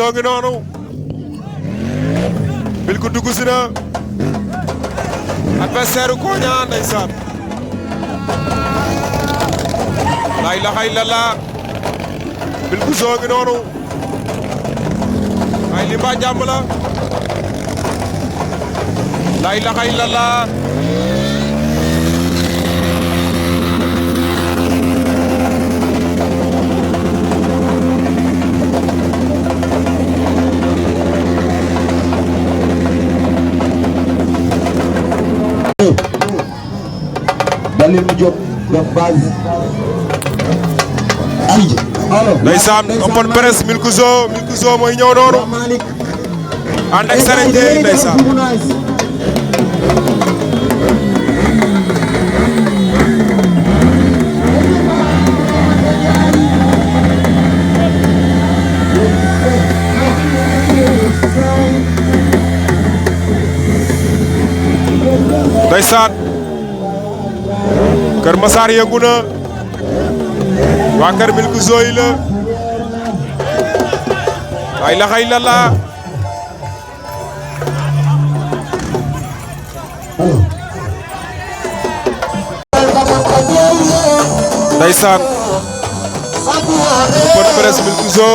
Milkzo ngi noonu Milku dugg si na adversaire u Konia ndeysaan la ilaha illallah Milkzo ngi noonu ay li mbaa jàmm la la ilaha illallah Dalil Diop def base ndeysaan open press Milkzo mooy ñëw noonu ànd ak Serigne Ndiaye ndeysaan ndeysaan Kër Massar yëngu na waa kër Milkzo yi la la ilaha illallah ndeysaan open press Milkzo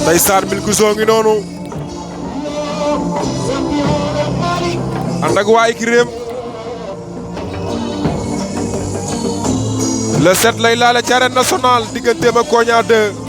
ndeysaan Milkzo ngi noonu ànd ak waa Ikrim le 7 lay laale ci arène nationale digganteem ak Konia 2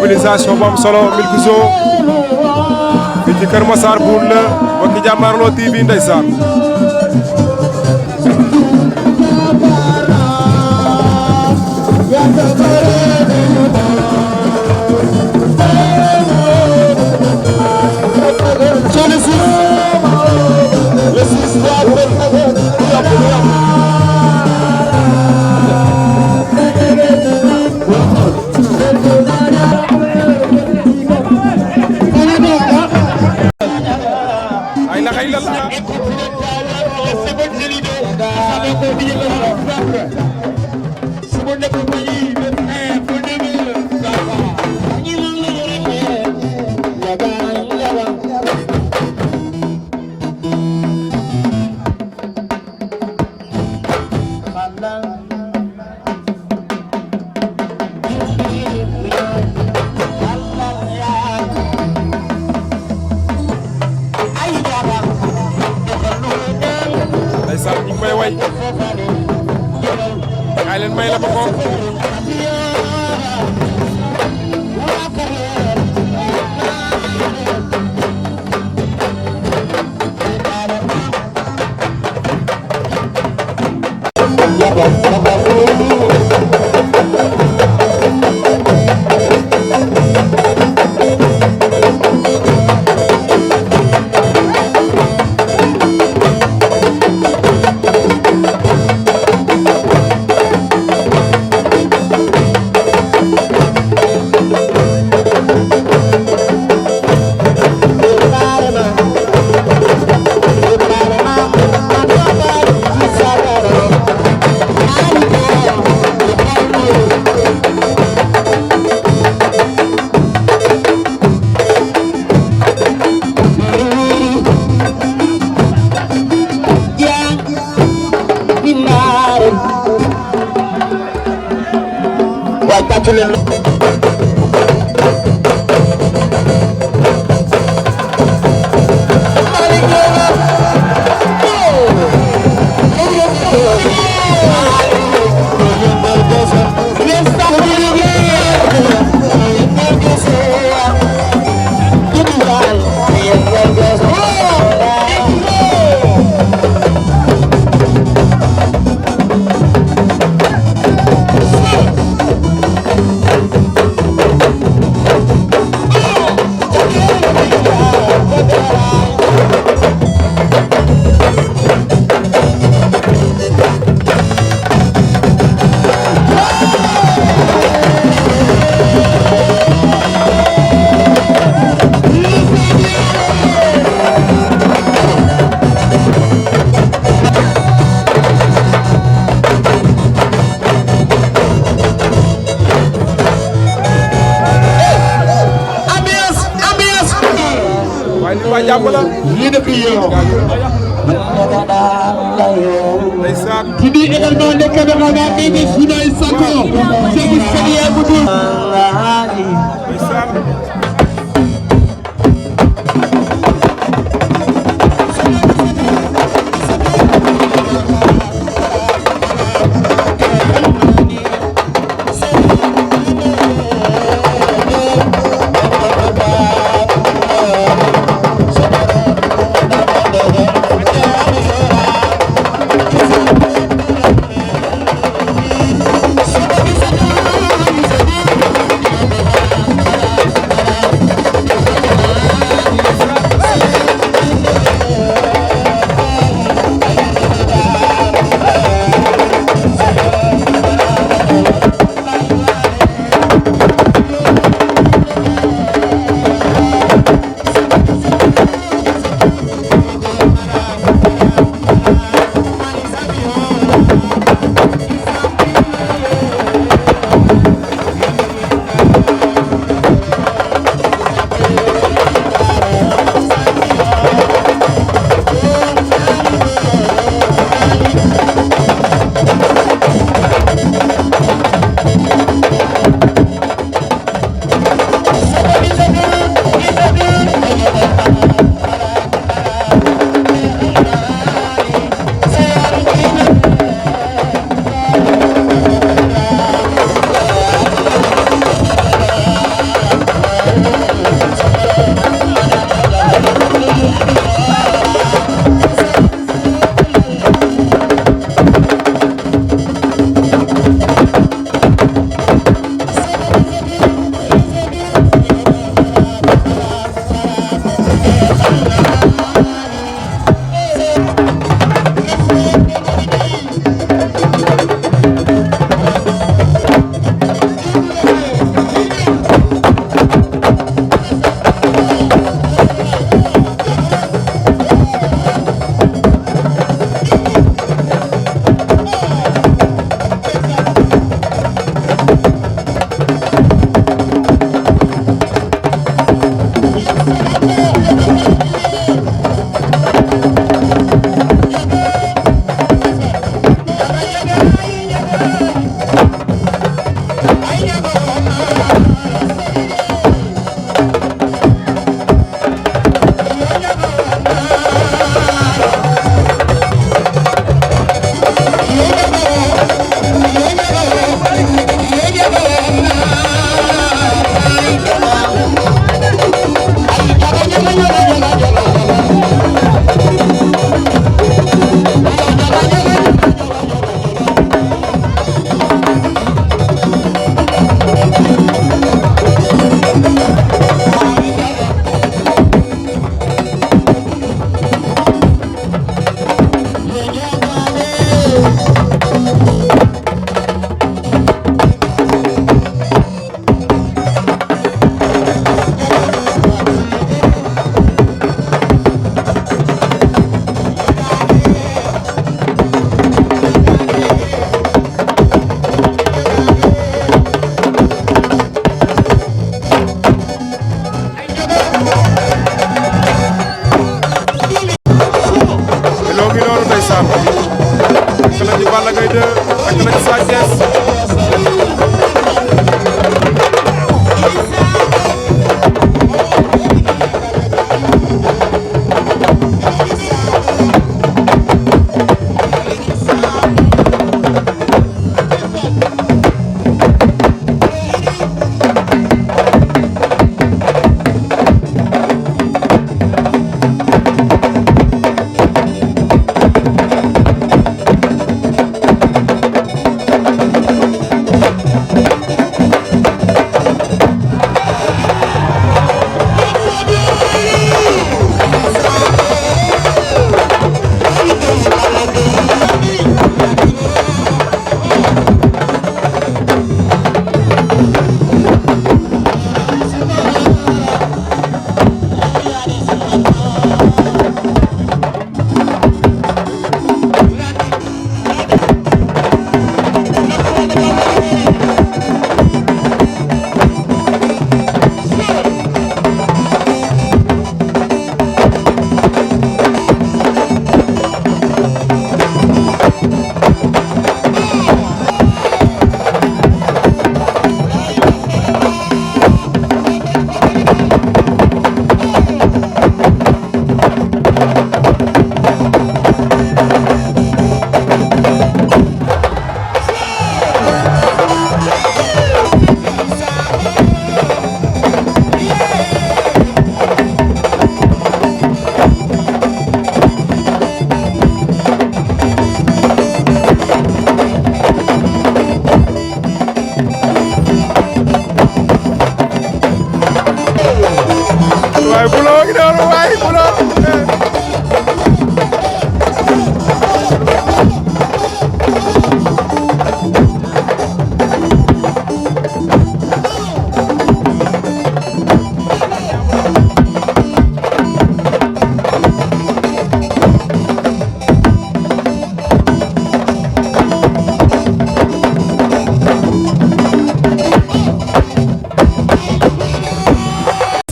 mobilisation bu am solo Milkzo fii ci Kër Massar buur la mbokki Jàmmaarloo TV ndeysaan may la ma ko. waa jàmm la lii de fii yow ndeysaan kii également nekk na ma nga indi Souday Sakho c'est Seigneur Boudou ndeysaan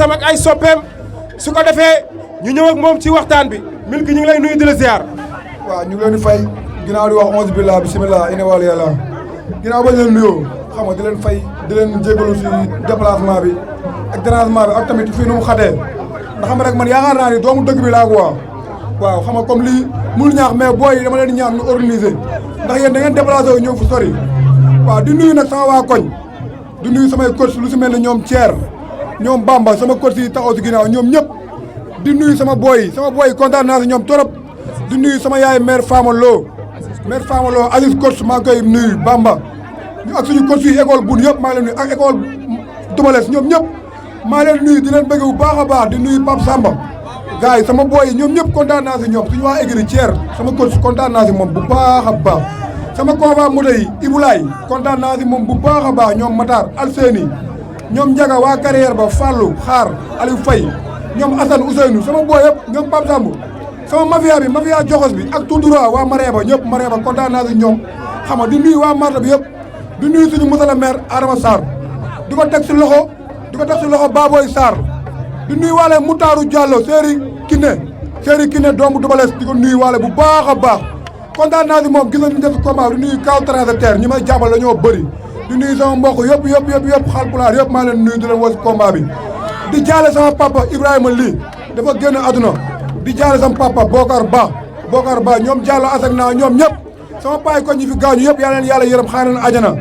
xaritam ak ay soppeem su ko defee ñu ñëw ak moom ci waxtaan bi Milk ñu ngi lay nuyu di la ziar. waaw ñu ngi leen di fay ginnaaw di wax onze billah bisimilah ina wàllu yàlla ginnaaw bañ leen nuyoo xam nga di leen fay di leen jégalu si déplacement bi ak dérangement bi ak tamit fii nu mu xatee ndax xam rek man yaakaar naa ni doomu dëkk bi laa quoi waaw xam nga comme lii mënul ñaax mais booy yi dama leen di ñaan ñu organiser ndax yéen da ngeen déplacé wu ñëw fu sori waaw di nuyu nag sama waa koñ di nuyu samay coach lu si mel ne ñoom Thier ñoom Bamba sama coach yi taxaw si ginnaaw ñoom ñëpp di nuyu sama booy yi kontaan naa si ñoom torop di nuyu sama yaay mère Fama Lo Alice coach maa ngi koy nuyu Bamba ñu ak suñu coach yi école bun yëpp maa ngi leen nuyu ak école Dubales ñoom ñëpp maa leen nuyu di leen bëgg bu baax a baax di nuyu Pape Samba gars yi sama booy yi ñoom ñëpp kontaan naa si ñoom suñu waa écurie Thier sama coach kontaan naa si moom bu baax a baax sama convoi moto yi Ibulaay kontaan naa si moom bu baax a baax ñoom Matar Alseeni ñoom Njaga waa carrière ba Fallou Xaar Aliou Faye ñoom Assane Ousseynou sama booy yëpp ñoom Pape Samba sama mafia joxos bi ak Toudoura waa Mareba ñëpp Mareba kontaan naa si ñoom xam nga di nuyu waa Marta bi yëpp di nuyu suñu monsieur le maire Adama Sarr di ko teg si loxo Baboy Sarr di nuyu waale Moutaaru Diallo Séeri Kiné doomu Dubales di ko nuyu waale bu baax a baax kontaan naa si moom gis nañu def si combat di nuyu kaw transitaire ñi may jàppale dañoo bëri di nuyu sama mbokk yëpp Haalpulaar yëpp maa leen nuyu di leen woo si combat bi di jaale sama papa Ibrahima Ly dafa génn aduna di jaale sama papa Bokar Ba ñoom Diallo asak naa ñoom ñëpp sama paay ko ñi fi gaañu yëpp yal na leen yàlla yërëm xaare leen ajana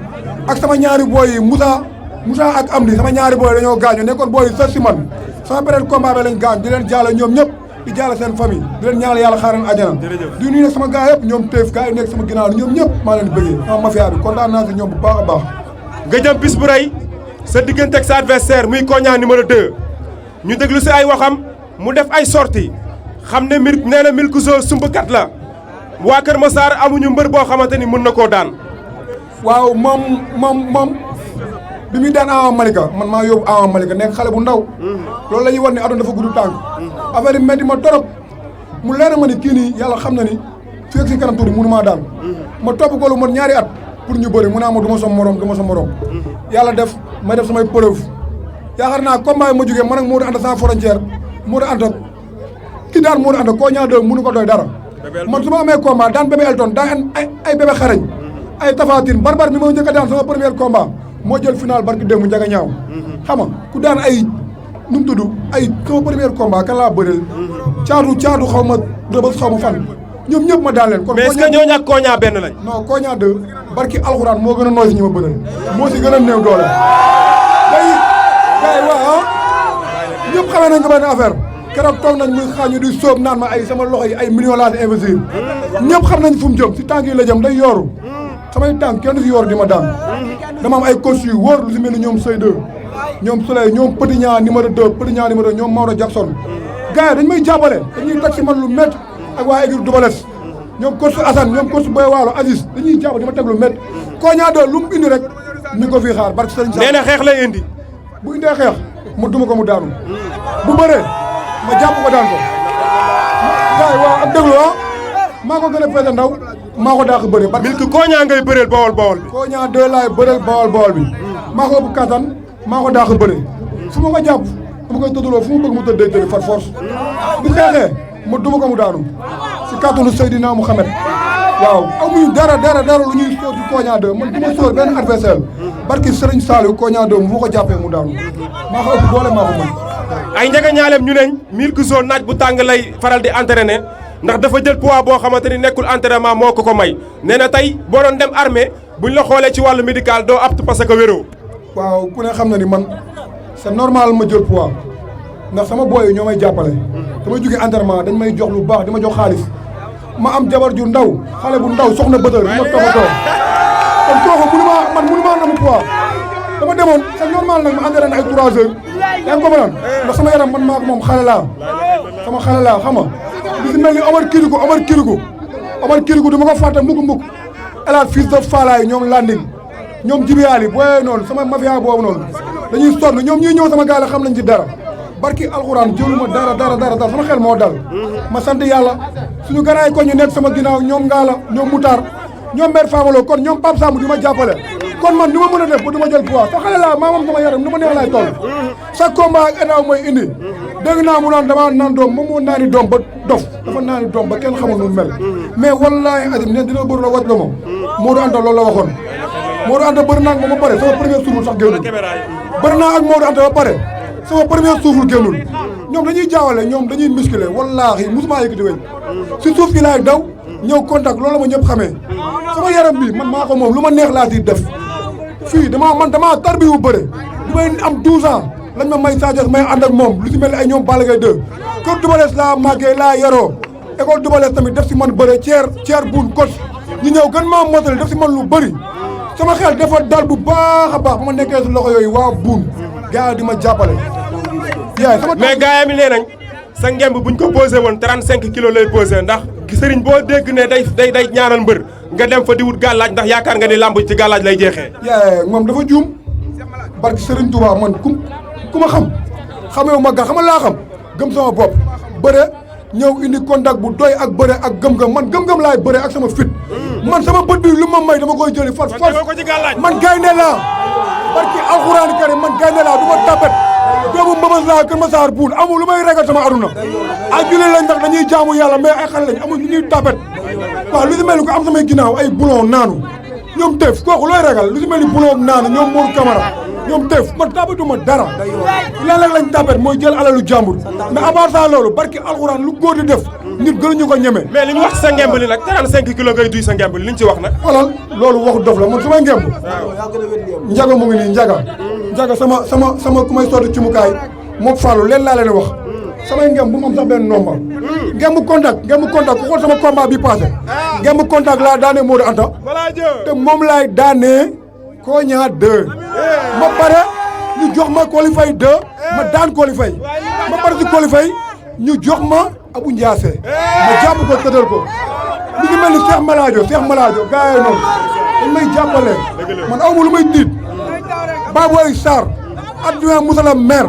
ak sama ñaari booy yi Moussa ak Amdi sama ñaari booy dañoo gaañu nekkoon booy yi sër si man sama période combat bi lañ gaañ di leen jaale ñoom ñëpp di jaale seen famille di leen ñaanal yàlla xaare leen ajana di nuyu nag sama gars yëpp ñoom teef gars yi nekk sama ginnaaw ñoom ñëpp maa leen bëggee sama mafia bi kontaan naa si ñoom bu baax a baax nga jëm bis bu rëy sa diggante ak sa adversaire muy Kogna numéro 2 ñu déglu si ay waxam mu def ay sorties xam ne nee na Milk Zo sumbkat la waa Kër Massar amuñu mbër boo xamante ni mën na koo daan. waaw moom bi muy daan Ama Malika man maa yóbbu Ama Malika nekk xale bu ndaw. loolu la ñuy wax ne aduna dafa gudd tànk. affaire yi métti ma torop mu leer ma ni kii nii yàlla xam na ni fii ak si kanam tuuti mënu maa daan. ma topp ko lu mot ñaari at pour ñu bëri mu naa ma du ma sa morom yàlla def may def samay preuve yaakaar naa combat yi ma jógee man ak Modou Anta sans frontière Modou Anta ki daan Modou Anta Kogna 2 mënu ko doy dara. man su ma amee combat daan bébé Elton daan ay bébé xarañ ay tafatin barbar mi ma njëkk a daan sama premier combat moo jël final barki démb njaga ñaaw xam nga ku daan ay nu mu tudd ay sama premier combat kan laa bëreel caatu xaw ma rëbës xaw ma fan ñoom ñëpp ma daan leen kon mais est-ce que ñooñu ak Kogna benn lañ non Kogna 2 barki alxuraan moo gën a nooy si ñi ma bëreel moo si gën a néew doole gars yi waaw ñëpp xamee nañ ko benn affaire keroog toog nañ muy xaañu di sóob naan ma ay sama loxo yi ay millions laa si investir ñëpp xam nañ fu mu jëm si tànk yi la jëm day yooru samay tànk kenn si yooru di ma daan dama am ay coach yu wóor lu si mel ni ñoom Seydou ñoom Souley ñoom Petit Niang numéro 2 ñoom Maodo Jackson gars yi dañ may jàppale dañuy teg si man lu métti ak waa équipe Dubales ñoom coach Assane ñoom coach Boy Waalo Aziz dañuy jàpp di ma teg lu métti Kogna 2 lu mu indi rek ñu ko fii xaar barke sëriñ nee na xeex lay indi bu indee xeex mu duma ko mu daanu bu bëree ma jàpp ko daan ko gars yi waaw ak déglu maa ko gën a feete ndaw maa ko daax bëri Milk Kogna ngay bëreel bawol bi Kogna 2 laay bëreel bawol bi maa ko ëpp kattan maa ko daax bëri fu ma ko jàpp dama koy tëddaloo fu mu bëgg mu tëdd day tëdd far force bu xeexee ma duma ko mu daanu si kàttanu Seydina Mouhamed waaw amuñu dara lu ñuy sóor ci Kogna 2 man du ma sóor benn adversaire barki Serigne Saliou Kogna 2 mu ko jàppee mu daanu maa ko ëpp doole maa ko mën ay njëga ñaaleem ñu neñ Milk Zo naaj bu tàng lay faral di entraîner ndax dafa jël poids boo xamante ni nekkul entraînement moo ko may nee na tey boo doon dem armée buñ la xoolee ci wàllu médical doo apte parce que wéroo waaw ku ne xam na ni man c'est normal ma jël poids ndax sama booy yi ñoo may jàppale dama jóge entraînement dañ may jox lu baax di ma jox xaalis ma am jabar ju ndaw xale bu ndaw soxna bëtër bi ma toppatoo kon kooku mënu maa namu poids dama demoon c'est normal nag ma entraîné ay 3 heures yaa ngi ko mënaan ndax sama yaram man maa ko moom xale laa xam nga li si mel ni Omar Kirikou du ma ko fàtte mukk elage fils de Falaye ñoom Landing ñoom jibiyaali booyee noonu sama mafia boobu noonu dañuy sonn ñoom ñuy ñëw sama gaale xam nañ ci dara barki alxuraan jëluma dara sama xel moo dal ma sant yàlla suñu ganaay ko ñu nekk sama ginnaaw ñoom Ngala ñoom Moutar ñoom Mère Famalo kon ñoom Pape Samb di ma jàppale kon man ni ma mën a def ba du ma jël poids sa xale laa maa moom sama yaram ni ma neex laay toll sa combat ak état mooy indi dégg naa mu naan dama naan doom moom moo naani doom ba dof dafa naani doom ba kenn xamul nu mel mais wallaahi adim ne dina bëri la wàcc la moom Modou Anta loolu la waxoon Modou Anta bëri naa ak moom ba pare sama premier souffle sax génnul bëri naa ak Modou Anta ba pare sama premier souffle génnul ñoom dañuy jaawale ñoom dañuy musculer wallaahi musuma yëkkati weñ si suuf gi laay daw ñëw contact loolu la ma ñëpp xamee sama yaram bi man maa ko moom lu ma neex laa di def fii damaa tarbi wu bëre bi may am 12 ans lañ ma may Sadio may ànd ak moom lu si mel ni ay ñoom Balla Gaye 2 kër Dubales laa màggee laa yaroo école Dubales tamit def si man bëre ceer buun coach ñu ñëw gën maa motali def si man lu bëri sama xel dafa dal bu baax a baax ba ma nekkee si loxo yooyu waa buun gars yi di ma jàppale yaay sama mais gars yi nee nañ sa ngemb buñ ko posé woon 35 kilos lay posé ndax sëriñ boo dégg ne day ñaanal mbër nga dem fa di wut gàllaaj ndax yaakaar nga ni làmb ci gàllaaj lay jeexee. moom dafa juum barke Serigne Touba man ku ma xam xamee ma xam laa xam gëm sama bopp bëre ñëw indi contact bu doy ak bëre ak gëm-gëm man gëm-gëm laay bëre ak sama fit man sama bët bi lu ma may dama koy jëli far man gaynde laa barke alxuraan karim man gaynde laa du ma tapet doomu mbëbës laa Kër Massar buun amul lu may ragal sama aduna ay jullit lañ ndax dañuy jaamu yàlla mais ay xale lañ amul lu ñuy tapet waaw lu si mel ni ko am samay ginnaaw ay boulon naanu ñoom teef kooku looy ragal lu si mel ni boulon naanu ñoom Mourou Camara ñoom teef man tapetuma dara leneen lañ tapet mooy jël alalu jàmbur mais à part ça loolu barki alxuraan lu góor di def nit gënuñu ko ñeme. mais li ñu wax sa ngemb li nag 35 kilos ngay duy sa ngemb li ñu ci wax nag. xoolal loolu waxu dof la man su may ngemb. njaga mu ngi nii njaga sama ku may sotti ci mukaay moom Fallou leen laa leen wax samay ngemb bu mu am sax benn nomba. ngemb contact ku xool sama combat bi passé. ngemb contact laa daanee Modou Anta. te moom laay daanee Koña 2. ma pare ñu jox ma qualifié 2 ma daan qualifié ma pare si qualifié ñu jox ma Abou Ndiassé ma jàpp ko tëddal ko li ngi mel ni Cheikh Maladio gars yi noonu dañ may jàppale man aw ma lu may tiit Baboy Sarr adjoint Moussa la maire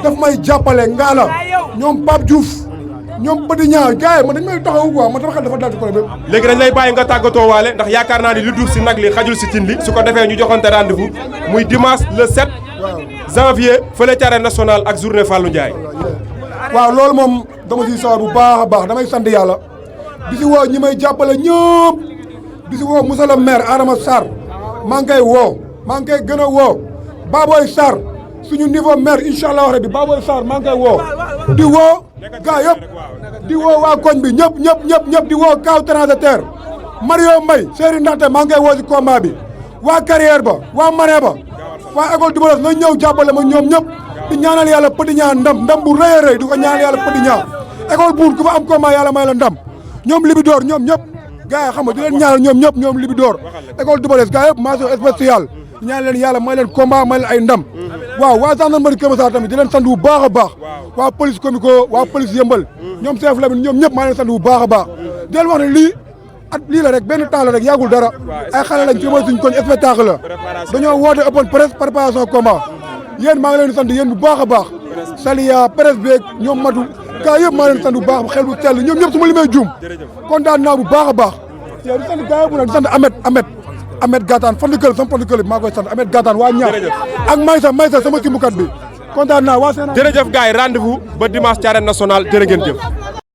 daf may jàppale Ngala ñoom Pape Diouf ñoom Petit Niang gars yi man dañ may taxawu quoi man sama xel dafa dal ci côté bépp. léegi dañ lay bàyyi nga tàggatoo waale ndax yaakaar naa ni lu duuf si nag li xajul si cin li su ko defee ñu joxante rendez-vous muy dimanche le 7 janvier fële ci Arène Nationale ak journée Fallou Ndiaye. waaw loolu moom dama siy sawar bu baax a baax damay sant yàlla di si woo ñi may jàppale ñëpp di si woo Moussa le maire Adama Sarr maa ngi koy woo maa ngi koy gën a woo Baboy Sarr suñu niveau maire incha allah rabbi Baboy Sarr maa ngi koy woo di woo gaa yëpp di woo waa koñ bi ñëpp di woo Kaaw transitaire Mario Mbaye Serigne ndaxte maa ngi koy woo si combat bi waa carrière ba waa maré ba waa école du Balos na ñëw jàppale ma ñoom ñëpp di ñaanal yàlla Petit Niang ndam bu rëy a rëy di ko ñaanal yàlla Petit Niang école buur ku fa am combat yàlla may la ndam ñoom Libidoor ñoom ñëpp gars yi xam nga di leen ñaanal ñoom ñëpp ñoom Libidoor école du Balos gars yëpp mention spéciale di ñaanal leen yàlla may leen combat may leen ay ndam waaw waa gendarmerie Kër Massar tamit di leen sant bu baax a baax waa police comico waa police yëmbal ñoom chef Lamine ñoom ñëpp maa leen sant bu baax a baax di leen wax ne lii la rek benn temps la rek yàggul dara ay xale lañ ci mooy suñ koñ spectacle la dañoo woote open presse préparation combat yéen maa ngi leen di sant yéen bu baax a baax Saliya presse beeg ñoom matu gaa yëpp maa leen di sant bu baax xel bu sell ñoom ñëpp su ma limee juum kontaan naa bu baax a baax yow di sant gaa yëpp nag di sant Ahmed Gataan fan club sama fan club maa koy sant Ahmed Gataan waa ñaar ak Maysa sama simbukat bi kontaan naa waa seen jërëjëf gars yi rendez-vous ba dimanche ci Arène Nationale jërë ngeen jëf